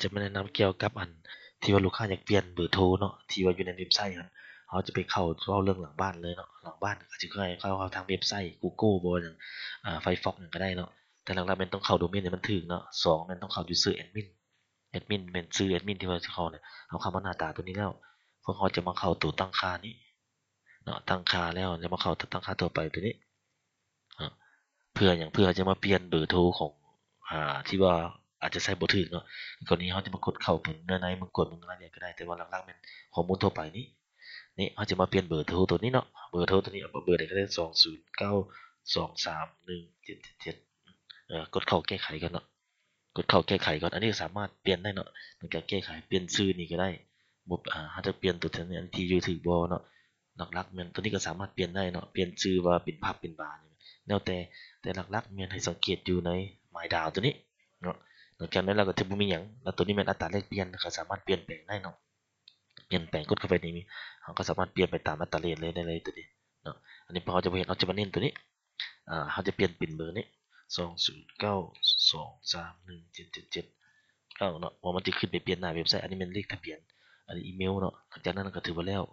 ຈະມາແນະນຳກ່ຽວກັບອັນທີ່ວ່າລູກຄ້າຢາກປ່ຽນເບີໂທເນາະ ທີ່ວ່າຢູ່ໃນເວັບໄຊຫັ້ນ ເຮົາຈະໄປເຂົ້າເວົ້າເລື່ອງຫຼັງບ້ານເລີຍເນາະ. ຫຼັງບ້ານກໍຊິຄືເຂົ້າທາງເວັບໄຊ Google ບໍ່ຫຍັງ ອາ Firefox ຫຍັງກໍໄດ້ເນາະ. ແຕ່ຫຼັກໆແມ່ນຕ້ອງເຂົ້າໂດເມນໃຫ້ມັນຖືກເນາະ. ສອງ ແມ່ນຕ້ອງເຂົ້າ user admin admin ແມ່ນຊື່ແອດມິນທີ່ວ່າເຮົາເຂົ້ານະ. ເຮົາເຂົ້າມາໜ້າຕາຕົວນີ້ແລ້ວ ພວກເຮົາຈະມາເຂົ້າຕົວຕັ້ງຄ່ານີ້ເນາະ ຕັ້ງຄ່າແລ້ວຈະມາເຂົ້າຕັ້ງຄ່າທົ່ວໄປຕົວນີ້ເນາະ. ເພື່ອຫຍັງ? ເພື່ອເຮົາຈະມາປ່ຽນເບີໂທຂອງ ອາ ທີ່ວ່າອາດຈະໃສ່ບໍ່ຖືກເນາະ. ກໍນີ້ເຮົາຈະມາກົດເຂົ້າເບິ່ງເນື້ອໃນ ມາກວດເບິ່ງລາຍລະອຽດກໍໄດ້ ແຕ່ວ່າຫຼັກໆແມ່ນຂໍ້ມູນທົ່ວໄປນີ້ ນີ້ເຮົາຈະມາປ່ຽນເບີໂທຕົວນີ້ເນາະ. ເບີໂທຕົວນີ້ເອົາເບີໃດກໍໄດ້ ສອງສູນເກົ້າ ສອງສາມໜຶ່ງເຈັດເຈັດເຈັດ ເອີ ກົດເຂົ້າແກ້ໄຂກ່ອນເນາະ. ກົດເຂົ້າແກ້ໄຂກ່ອນ. ອັນນີ້ສາມາດປ່ຽນໄດ້ເນາະ ເປັນການແກ້ໄຂ ປ່ຽນຊື່ນີ້ກໍໄດ້. ບໍ່ ອາ ເຮົາຈະປ່ຽນຕົວແທນອັນທີ່ຢູ່ຖືກບໍ່ເນາະ. ຫຼັກໆແມ່ນຕົວນີ້ກໍສາມາດປ່ຽນໄດ້ເນາະ ປ່ຽນຊື່ວ່າເປັນພັບເປັນບາ ແລ້ວແຕ່ ແຕ່ຫຼັກໆແມ່ນໃຫ້ສັງເກດຢູ່ໃນມາຍດາວຕົວນີ້ເນາະ. ຫຼັງຈາກນັ້ນແລ້ວກໍຖືບໍ່ມີຫຍັງ ແລ້ວຕົວນີ້ແມ່ນອັດຕາແລກປ່ຽນ ກໍສາມາດປ່ຽນແປງໄດ້ເນາະ. ປ່ຽນແປງ ກົດເຂົ້າໄປນີ້ ເຮົາກໍສາມາດປ່ຽນໄປຕາມອັດຕາເຣດເລີຍ ໄດ້ເລີຍຕົວນີ້ເນາະ. ອັນນີ້ພວກເຮົາຈະບໍ່ເຮັດ ເຮົາຈະມາເນັ້ນຕົວນີ້ ອາ ເຮົາຈະປ່ຽນເປັນເບີນີ້ ສອງສູນເກົ້າ ສອງສາມໜຶ່ງເຈັດເຈັດເຈັດ ເກົ້າເນາະ ເພາະມັນຈະຂຶ້ນໄປປ່ຽນໜ້າເວັບໄຊ. ອັນນີ້ແມ່ນເລກທະບຽນ ອັນນີ້ອີເມວເນາະ. ຫຼັງຈາກນັ້ນກໍຖືວ່າແລ້ວ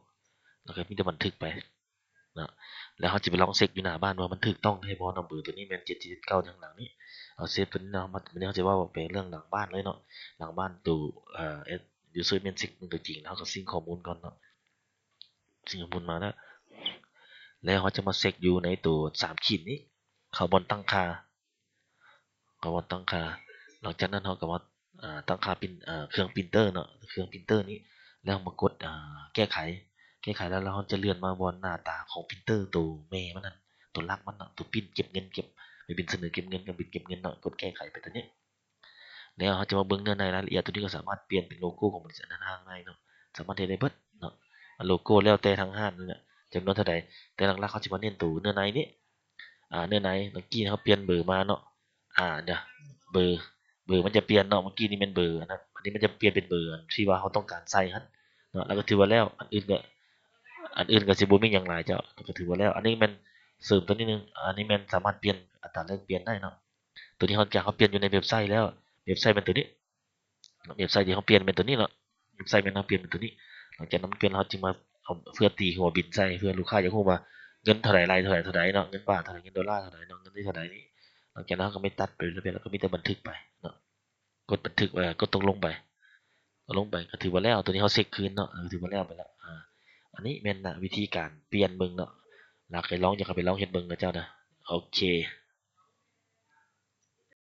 ແລ້ວກໍມີແຕ່ບັນທຶກໄປເນາະ. ແລ້ວເຮົາຈະໄປລອງເຊັກຢູ່ໜ້າບ້ານວ່າມັນຖືກຕ້ອງແທ້ບໍ່ເນາະ. ເບີຕົວນີ້ແມ່ນເຈັດເຈັດເຈັດເກົ້າ ທາງຫຼັງນີ້ ເຮົາເຊບຕົວນີ້ເນາະ. ມາ ບາດນີ້ເຮົາຈະເວົ້າໄປເລື່ອງຫຼັງບ້ານເລີຍເນາະ ຫຼັງບ້ານໂຕ ເອີ user admin ເຊັກເບິ່ງຕົວຈິງ ແລ້ວເຮົາກໍຊິງຂໍ້ມູນກ່ອນເນາະ. ສິ່ງທີ່ໝູນມາແລ້ວ ແລ້ວເຮົາຈະມາເຊັກຢູ່ໃນໂຕສາມຂີດນີ້ ເຂົ້າບ່ອນຕັ້ງຄ່າ ເຂົ້າບ່ອນຕັ້ງຄ່າ. ຫຼັງຈາກນັ້ນເຮົາກໍມາ ເອີ ຕັ້ງຄ່າປຣິ້ນ ເອີ ເຄື່ອງປຣິ້ນເຕີເນາະ ເຄື່ອງປຣິ້ນເຕີນີ້ ແລ້ວເຮົາມາກົດ ເອີ ແກ້ໄຂ ແກ້ໄຂແລ້ວ ແລ້ວເຮົາຈະເລື່ອນມາບ່ອນໜ້າຕາຂອງປຣິ້ນເຕີໂຕແມ່ມັນນັ້ນ ໂຕຫຼັກມັນເນາະ ໂຕປຣິ້ນເກັບເງິນ ເກັບ ເປັນເງິນ ເກັບເງິນ ເປັນປຣິ້ນເກັບເງິນເນາະ ກົດແກ້ໄຂໄປຕົວນີ້. ແລ້ວເຮົາຈະມາເບິ່ງເນື້ອໃນລາຍລະອຽດ ຕົວນີ້ກໍສາມາດປ່ຽນເປັນໂລໂກ້ຂອງບໍລິສັດນັ້ນທາງໃນເນາະ ສາມາດເຮັດໄດ້ເບິດເນາະ. ໂລໂກ້ແລ້ວແຕ່ທາງຮ້ານນີ້ແຫຼະ ຈຳນວນເທົ່າໃດ ແຕ່ຫຼັກໆເຮົາຈະມາເນັ້ນໂຕເນື້ອໃນນີ້ ອາ ເນື້ອໃນ ເມື່ອກີ້ເຮົາປ່ຽນເບີມາເນາະ ອາ ດຽວ ເບີ ເບີມັນຈະປ່ຽນເນາະ ເມື່ອກີ້ນີ້ແມ່ນເບີອັນນັ້ນ ອັນນີ້ມັນຈະປ່ຽນເປັນເບີອັນທີ່ວ່າເຮົາຕ້ອງການໃສ່ຫັ້ນເນາະ ແລ້ວກໍຖືວ່າແລ້ວ. ອັນອື່ນກໍ ອັນອື່ນກໍຊິບໍ່ມີຫຍັງຫຼາຍເຈົ້າ ແລ້ວກໍຖືວ່າແລ້ວ. ອັນນີ້ແມ່ນເສີມຕົວນີ້ໜຶ່ງ ອັນນີ້ແມ່ນສາມາດປ່ຽນອັດຕາແລກປ່ຽນໄດ້ເນາະ. ຕົວນີ້ເຮົາຈະ ເຮົາປ່ຽນຢູ່ໃນເວັບໄຊແລ້ວ ເວັບໄຊແມ່ນຕົວນີ້ ເວັບໄຊທີ່ເຮົາປ່ຽນແມ່ນຕົວນີ້ເນາະ ເວັບໄຊແມ່ນເຮົາປ່ຽນເປັນຕົວນີ້. ຫຼັງຈາກນັ້ນປ່ຽນ ເຮົາຈຶ່ງມາເອົາເພື່ອຕີຫົວບິນໃສ່ ເພື່ອລູກຄ້າຢາກຮູ້ວ່າເງິນເທົ່າໃດ ລາຍເທົ່າໃດ ເທົ່າໃດເນາະ ເງິນບາດເທົ່າໃດ ເງິນໂດລາເທົ່າໃດເນາະ ເງິນນີ້ເທົ່າໃດນີ້. ຫຼັງຈາກນັ້ນເຮົາກໍໄປຕັດໄປເລື້ອຍໆ ແລ້ວກໍມີແຕ່ບັນທຶກໄປເນາະ ກົດບັນທຶກ ເອີ ກົດຕົກລົງໄປ ຕົກລົງໄປກໍຖືວ່າແລ້ວ. ຕົວນີ້ເຮົາເຊັກຄືນເນາະ ເອີ ຖືວ່າແລ້ວໄປແລ້ວ. ອາ ອັນນີ້ແມ່ນນະ ວິທີການປ່ຽນເບິ່ງເນາະ ລະໃຫ້ລອງ ຢາກໃຫ້ໄປລອງເຮັດເບິ່ງນະເຈົ້ານະ. ໂອເຄ.